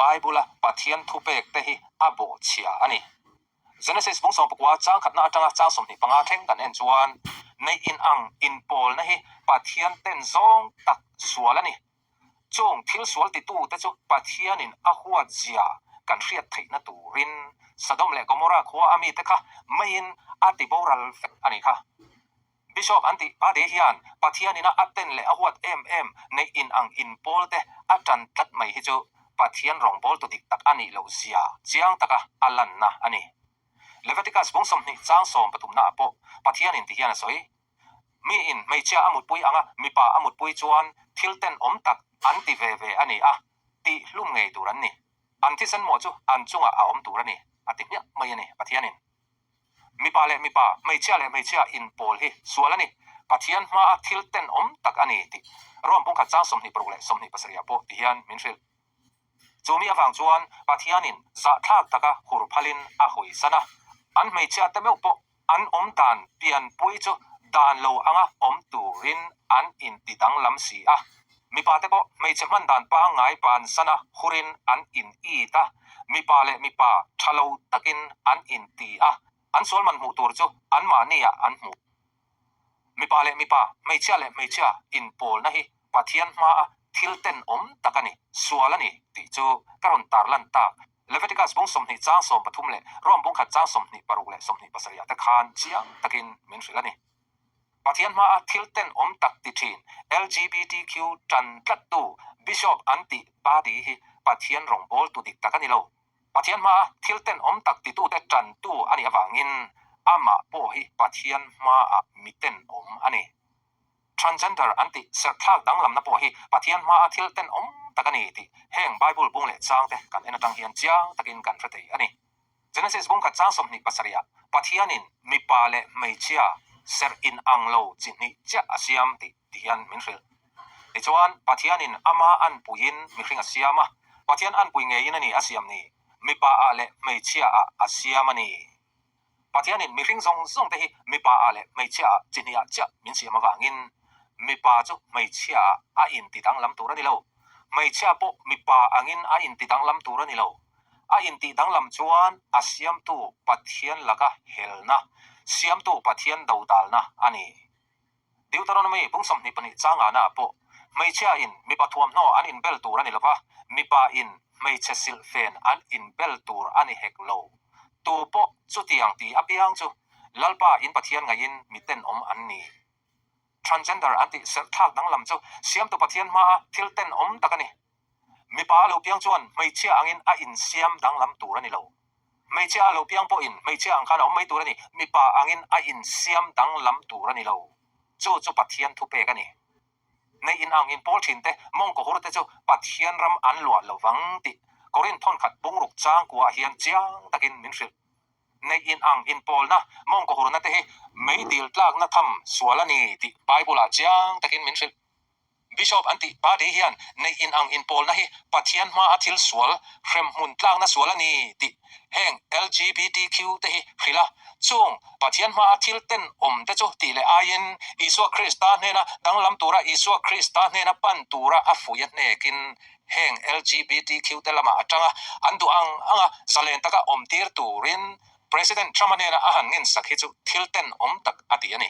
Bible-a Pathian thupek te hi a bawhchhia a ni. Genesis bung 19 chang khatna atanga chang 25 thleng kan en chuan neih inang inpawlna hi Pathian ten zawng tak sual a ni. Chung thil sual titute chu Pathianin a huat zia kan hriat theihna turin Sodom leh Gomorrah khua a mite kha meiin a ti boral vek a nih kha. Bishop an tih Bade hian Pathianina a ten leh a huat em em neih inang inpawlte a tan tlat mai hi chu Pathian rawngbawltu dik tak a nih loh zia chiang taka a lanna a ni. Leviticus bung 20 chang 13 ah pawh Pathianin ti hian a sawi. Miin hmeichhia a mutpui anga mipa a mutpui chuan thil tenawm tak an ti ve ve a ni a, tih hlum ngei tur an ni. An thisen mawh chu an chungah a awm tur a ni, a ti hmiah mai a ni Pathianin. Mipa leh mipa, hmeichhia leh hmeichhia inpawl hi sual a ni. Pathian hmaa thil tenawm tak a ni tih Rom pungkhat chang 26 leh 27 ah pawh ti hian min hrilh. Chu mi avang chuan Pathianin zahthlak taka hur phalin a hawisan a, an hmeichhia te meuh pawh an awm dan pianpui chu dan lo anga awm turin an inti danglam si a. Mipa te pawh hmeichhe hman dan pangngai bansana hurin an in it a, mipa leh mipa tha lo takin an inti a, an sualman hmuh tur chu anmahniah an hmu. Mipa leh mipa, hmeichhia leh hmeichhia inpawlna hi Pathian hmaa thil tenawm tak a ni, sual a ni tih chu ka rawn tarlan tak. Leviticus bung 20 chang 13 leh Rom bung khat chang 26 leh 27 ah te khan chiang takin min hrilh a ni. Pathian hmaa thil tenawm tak ti thin LGBTQ tan tlattu Bishop an tih Badi hi Pathian rawngbawltu dik tak a ni lo. Pathian hmaa thil tenawm tak titute tantu a nih avangin amah pawh hi Pathian hmaah mi tenawm a ni. Transgender an tih serhthlak danglamna pawh hi Pathian hmaa thil tenawm tak a ni tih heng Bible bung leh changte kan en atang hian chiang takin kan hre thei a ni. Genesis bung khat chang 27 ah Pathianin mipa leh hmeichhia serh inang lo chi hnih chiah a siam tih ti hian min hrilh. Tichuan, Pathianin ama anpuiin mihring a siam a, Pathian anpui ngeiin a ni a siam ni, mipa ah leh hmeichhia ah a siam a ni. Pathianin mihring zawng zawng te hi mipa ah leh hmeichhia ah chi hnih ah chiah min siam avangin mipa chu hmeichhia ah a inti danglam tur a ni lo. Hmeichhia pawh mipa angin a inti danglam tur a ni lo. A intih danglam chuan a siamtu Pathian laka helna, siamtu Pathian dodalna a ni. Deuteronomy bung 22 changana ah pawh hmeichhia in mipa thuamhnaw an inbel tur a ni lova, mipa in hmeichhe silhfen an inbel tur a ni hek lo. Tu pawh chutiang ti apiang chu Lalpa in Pathian ngaihin mi tenawm an ni. Transgender an tih serhthlak danglam chu siamtu Pathian hmaa thil tenawm tak a ni. Mipa a lo piang chuan hmeichhia angin a insiam danglam tur a ni lo. Hmeichhia a lo piang pawhin hmeichhia ang khan a awm mai tur a ni. Mipa angin a insiam danglam tur a ni lo. Chu chu Pathian thupek a ni. Neih inang inpawl thin te, mawngkaw hur te chu Pathian ram an luah lo vang tih Korinth thawnkhat bungruk changkuaah hian chiang takin min hrilh. Neih inang inpawlna, mawngkaw hurna te hi meidil tlakna tham sual a ni tih Bible-ah chiang takin min hrilh. Bishop an tih Badi hian neih inang inpawlna hi Pathian hmaa thil sual, hremhmun tlakna sual a ni tih heng LGBTQ te hi hrilh a. Chung Pathian hmaa thil tenawm te chu tih leh aiin Isua Krista hnena danglam tura Isua Krista hnena pan tura a fuih a hnekin heng LGBTQ te lamah atanga an duh ang anga zalen taka awmtir turin President Trump-a hnena a han ngensak hi chu thil tenawm tak a ti a ni.